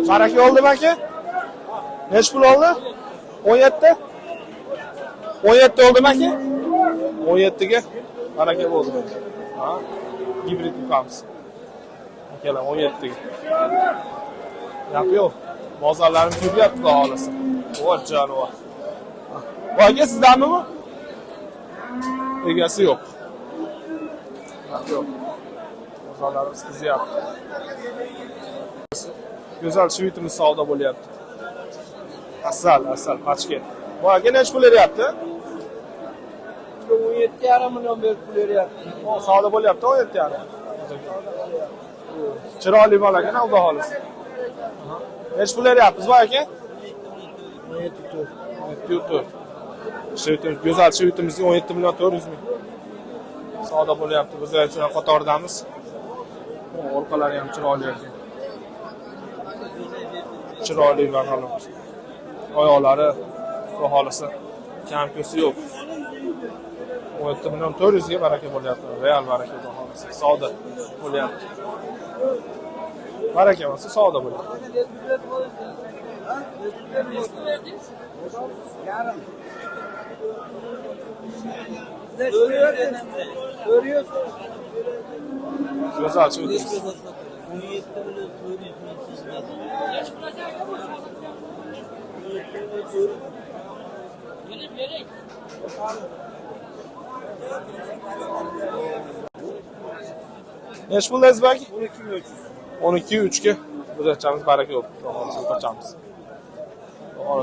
Baraka oldimi aka? Necha pul oldi? 17? 17 oldimi aka? 17 ga baraka bo'ldi. Ha? Gibrid buqamiz. Akalar 17 ga. Gap yo'q. Bozorlarimiz yuryapti xudo xolasa. Voy jonivor. Bu aka sizdanmi bu? Egasi yo'q. Gap yo'q. Bozorlarimiz qizyapti. Go'zal shvitimiz savdo bo'lyapti. Asal, asal, pachka. Bu aka necha pul beryapti? 17,5 million berib pul beryapti. Savdo bo'lyapti 17,5. Chiroyli bola ekan, xudo xolasa. Necha pul beryapmiz bu aka? 17,4. 17,4. Shvitimiz, go'zal shvitimizga 17 million 400 ming. Savdo bo'lyapti. Biz ham qatoridamiz. Orqalari ham chiroyli ekan. Chiroyli va g'alati. Oyoqlari, xudo xolasa, kam ko'si yo'q. 17 million 400 ga baraka bo'lyapti. Real baraka xudo xolasa. Savdo bo'lyapti. Baraka bo'lsa savdo bo'lyapti. Go'zal shvitimiz. 17 million 400 ming sizdan. Necha pul dedingiz aka? 12,3 ga buzoqchamiz baraka bo'ldi. Xudo qochamiz.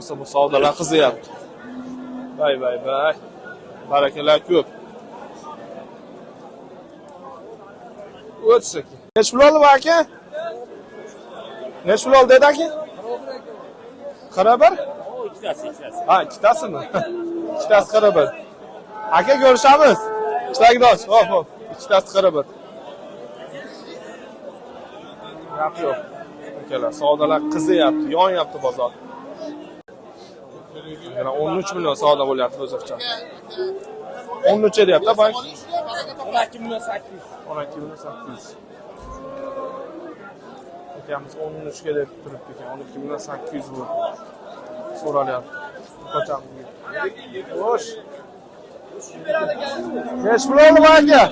Xudo bu savdolar qiziyapti. Vay vay vay. Barakalar ko'p. O'tsak. Necha pul oldi bu aka? Necha pul oldi dedi aka? 41? Ikkitasi, ikkitasi. Ha, ikkitasimi? Ikkitasi 41. Aka ko'rishamiz. Ishlagdosh. Hop, hop. Ikkitasi 41. Gap yo'q. Akalar, savdolar qiziyapti, yonyapti bozor. Yana 13 million savdo bo'lyapti o'zbekcha. 13 deyapti bank. 12 million 800. 12 million 800. Akamiz 13 ga deb turibdi ekan. 12 million 800 bu. So'ralyapti. Qochamiz. Xo'sh. Necha pul oldi bu aka?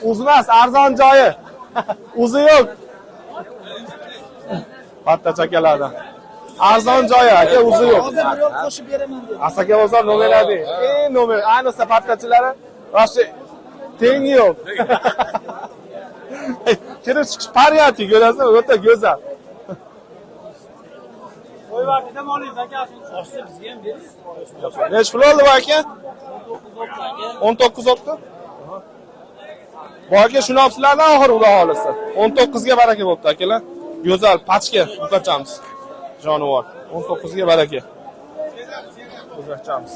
Uzmas, arzon joyi. Uzi yo'q. Patta chakalardan. Arzon joyi aka, uzi yo'q. Hozir birov qo'shib beraman dedi. Asaka bozor nomer 1. Eng nomer, ayniqsa pattachilari вообще tengi yo'q. Kirib chiqish pariyati ko'rasizmi? O'ta go'zal. Oshsa bizga ham bering. Necha pul oldi bu aka? 19 o'pti. Bu aka shuni olibsizlardan oxiri xudo xolasa. 19 ga baraka bo'pti akalar. Go'zal pachka buqachamiz. Jonivor. 19 ga baraka. O'zbekchamiz.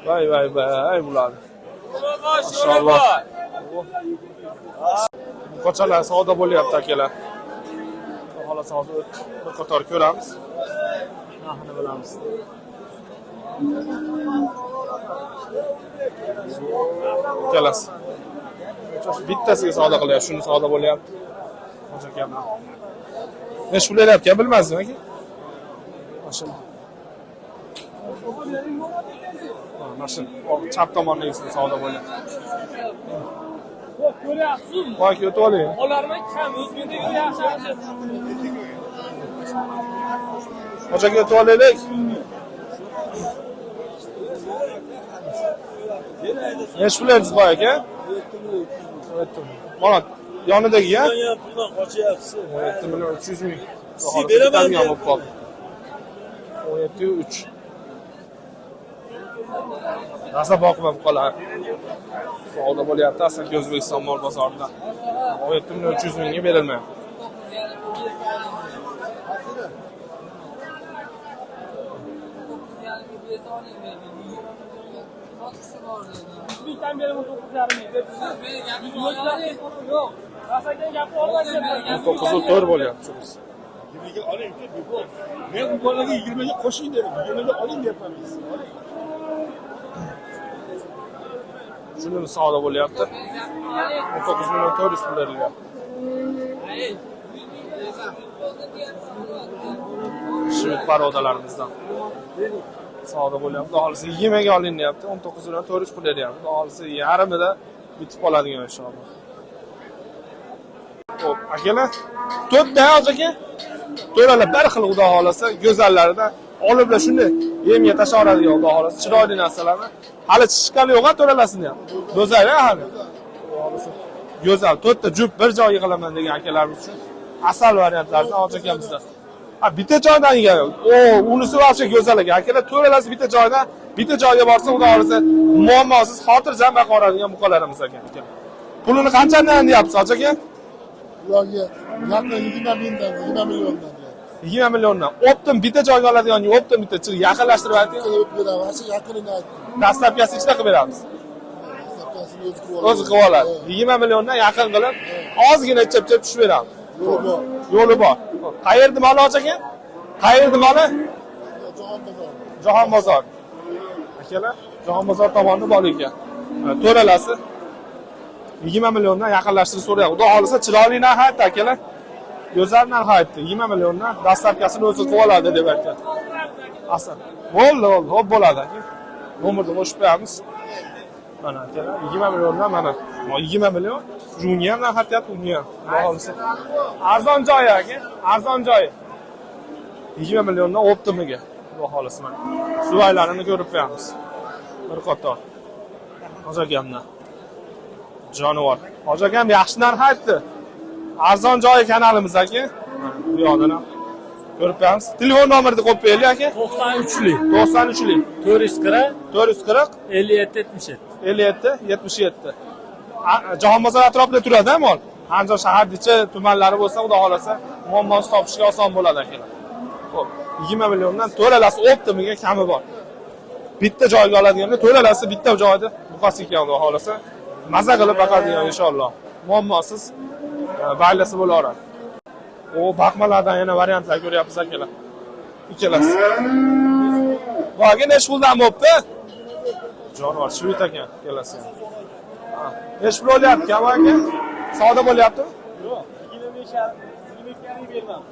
Vay vay vay bular. Mashalloh. Buqachalar savdo bo'lyapti akalar. Xudo xolasa hozir bir qator ko'ramiz. Narxini bilamiz. Ikkalasi. Bittasiga savdo qilyapti, shuni savdo bo'lyapti. Hoji aka bilan. Necha pul beryapti, bilmasdim aka. Mashina. Mashina chap tomondagisini savdo bo'lyapti. Ko'ryapsizmi? Voy, o'tib oling. Olarman kam, o'zbekdagi yaxshi. Hoji aka o'tib olaylik. Necha pul berdingiz boy aka? 7 million. Mana yonidagi ya? Puldan qochyapsiz. 17 million 300 ming. Siz beraman Bitadigan bo'lib qoldi. 17,3. Rosa boqma buqalar. Savdo bo'lyapti Asaka O'zbekiston mol bozorida. 17 million 300 mingga berilmayapti. Mingdan beraman 9,5 ming. Yo'q. Rasakan gapni olmaydi. 19,4 bo'lyapti shunisi. 20ga oling, aka. Men u bolaga 20 ga qo'shing dedim. 20 ga oling deyapman men sizga. Oling. Shuni savdo bo'lyapti. 19 million 400 pul berilyapti. Shved parodalarimizdan savdo bo'lyapti. Xudo xohlasa 20 ga olinyapti. 19 million 400 pul beryapti. Xudo xohlasa yarmida bitib qoladigan inshaalloh. Xo'p, akalar, to'rtta aka. To'ralar bir xil xudo xohlasa, go'zallaridan oliblar shunday yemga tashlaveradigan xudo xohlasa, chiroyli narsalarni. Hali chiqqani yo'q-a to'ralasini ham. Go'zal hali. Go'zal, to'rtta juft bir joyga qilaman degan akalarimiz uchun asal variantlardan hoji akamizda. Ha, bitta joydan yegan. O, unisi вообще go'zal ekan. Akalar to'ralasi bitta joydan, bitta joyga borsa xudo xohlasa muammosiz xotirjam baqoradigan buqalarimiz ekan. Pulini qanchadan deyapsiz, hoji aka? Ularga yaqin 20 mingdan, 20 milliondan deyapti. 20 milliondan. Optim bitta joyga oladigan, optim bitta yaqinlashtirib ayting. Qilib beraman, shu yaqinini aytdim. Dastlabkasi ichida qilib beramiz. Dastlabkasini o'zi qilib oladi. O'zi qilib oladi. 20 milliondan yaqin qilib, ozgina chap-chap tushib beramiz. Yo'li bor. Yo'li bor. Qayerda moli hoji aka? Qayerda moli? Jahon bozori. Jahon bozor. Akalar, Jahon bozor tomonida bor ekan. To'ralasi 20 milliondan yaqinlashtirib so'rayapti. Xudo xohlasa chiroyli narx aytdi akalar. Go'zal narx aytdi. 20 milliondan dastlabkasini o'zi qilib oladi deb aytgan. Asal. Bo'ldi, bo'ldi, xo'p bo'ladi aka. Nomerni qo'shib qo'yamiz. Mana akalar, 20 milliondan mana. 20 million. Unga ham narx aytyapti, unga ham. Xudo xohlasa. Arzon joyi aka, arzon joyi. 20 milliondan optimiga. Xudo xohlasa mana. Suvaylarini ko'rib qo'yamiz. Bir qator. Hoji akamdan. Jonivor. Hoji akam yaxshi narx aytdi. Arzon joyi kanalimiz aka. Bu yoqdan ham ko'rib qo'yamiz. Telefon nomerini qo'yib qo'yaylik aka. 93lik 93lik 440 440 57 77. 57 77. Jahon bozor atrofida turadi mol. Andijon shahar ichi tumanlari bo'lsa, xudo xohlasa muammosiz topishga oson bo'ladi akalar. Xo'p, 20 milliondan to'ralasi optimiga kami bor. Bitta joyga oladiganda to'ralasi bitta joyda buqasi ekan xudo xohlasa. Maza qilib boqadigan inshaalloh. Muammosiz baylasa bo'laveradi. O, baxmalardan yana variantlar ko'ryapmiz akalar. Ikkalasi. Boga necha puldan bo'pti? Jonivor shved ekan ikkalasi. Necha pul olyapti aka? Savdo bo'lyaptimi? Yo'q, 25 22 bermam.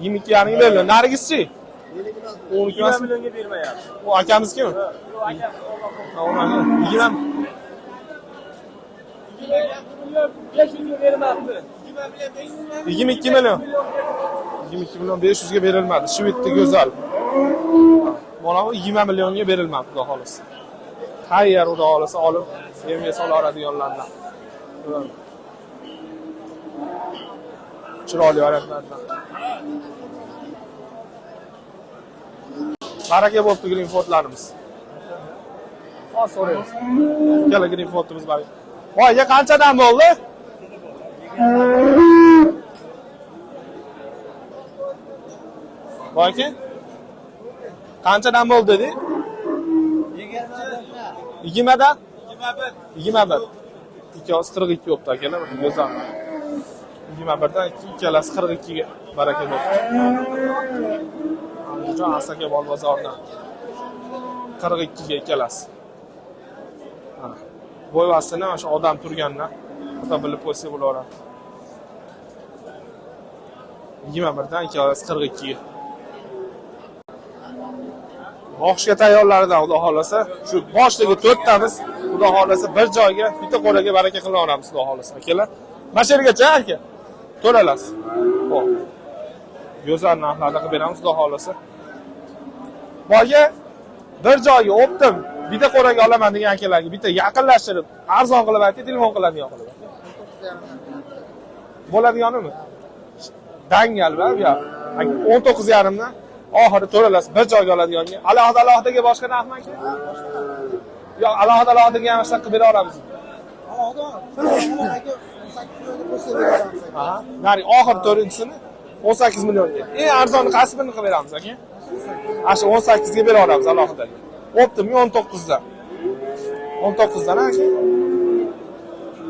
22,5 berildi. Narigisi-chi? 12 emas. 20 millionga bermayapti. U akamiz kim? Yo'q, akam. Ha, uni 20 million 500 ga bermabdi. 22 million. 22 million 500 ga berilmadi. Shvedda go'zal. Mana bu 20 millionga berilmadi, xudo xohlasa. Tayyor xudo xohlasa olib yemga sola oladiganlardan. Chiroyli variantlardan. Baraka bo'libdi Greenfordlarimiz. Hozir so'raymiz. Ikkala Greenfordimiz bor. Voy, ya qanchadan bo'ldi? Voy aka. Qanchadan bo'ldi dedi? 20 dan? 21. 21. 242 bo'pti akalar, go'zal. 21 dan ikkalasi 42 ga baraka bo'ldi. Andijon Asaka bol bozoridan 42 ga ikkalasi. Mana. Bo'yvasini mana shu odam turgandan ota bilib qo'ysa bo'laveradi. 21 dan ikkalasi 42 ga. Boqishga tayyorlaridan xudo xohlasa, shu boshligi to'rttamiz, xudo xohlasa bir joyga, bitta qo'raga baraka qila olamiz xudo xohlasa. Akalar, mana shu yergacha aka. To'ralasiz. Xo'p. Go'zal narxlarda qilib beramiz xudo xohlasa. Boya bir joyga o'ptim, bitta qo'raga olaman degan akalarga bitta yaqinlashtirib, arzon qilib aytib, telefon qiladigan qilib. Bo'ladiganimi? Dangal va bu yoq. 19.5 dan oxiri to'ralasi bir joyga oladiganga. Alohida alohidaga boshqa narxmi aka? Yo'q, alohida alohidaga ham shunaqa qilib bera olamiz. Alohida aka 18 millionga qo'shib beramiz. Aha. Nari oxiri to'rtinchisini 18 millionga. Eng arzoni qaysi birini qilib beramiz aka? Ana shu 18 ga bera olamiz alohidaga. Optim 19 dan. 19 dan aka.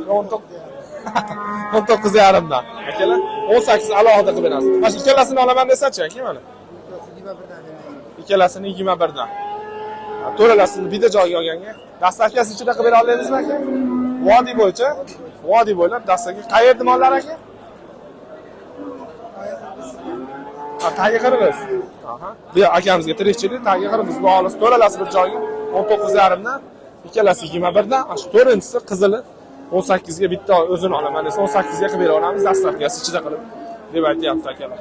19.5 dan. Akalar, 18 alohida qilib beramiz. Mana shu ikkalasini olaman desa-chi aka mana. Ikkalasini 21 dan. To'ralasini bitta joyga olganga dastlabkasi ichida qilib bera olamizmi aka? Vodiy bo'yicha, vodiy bo'ylab dastaga. Qayerda mollar aka? Ha, tagi qirg'iz. Aha. Bu akamizga tirikchilik, tagi qirg'iz. Bu olis to'ralasi bir joyga 19,5 dan, ikkalasi 21 dan, ana shu to'rtinchisi qizili 18 ga bitta o'zini olaman desa 18 ga qilib bera olamiz, dastlabkisi ichida qilib deb aytyapti akalar.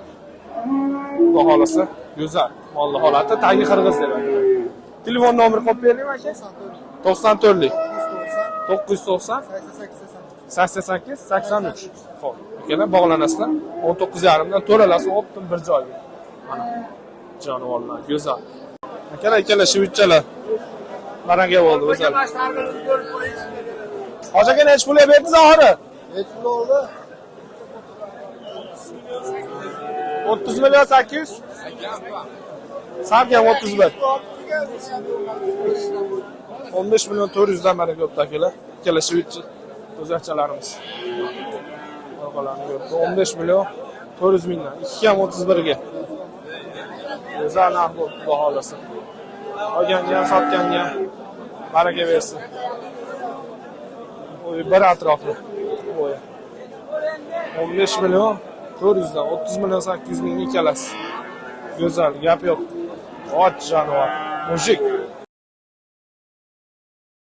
Xudo xohlasa go'zal molli holati, tagi qirg'iz deb aytyapti. Telefon nomeri qo'yib bering aka. 94lik 990 88 83. Xo'p, akalar bog'lanasizlar. 19,5 dan to'ralasi optim bir joyga. Mana jonivorlar go'zal. Akalar, ikkala shivitchalar. Baraka bo'ldi go'zal. Hoji aka nechi pulga berdingiz oxiri? Nechi pul oldi? 30 million 800. Salkam 31. 15 million 400 dan baraka bo'pti akalar. Ikkala shivitchi o'zakchalarimiz. Orqalarini ko'rdi. 15 million 400 mingdan. 2 ham 31 ga. Go'zal narx bo'libdi xudo xohlasa. Olganga ham, sotganga ham baraka bersin. O'y bir atrofi. O'y. 15 million 400 dan 30 million 800 ming ikkalasi. Go'zal, gap yo'q. Och jonivor. Mujik.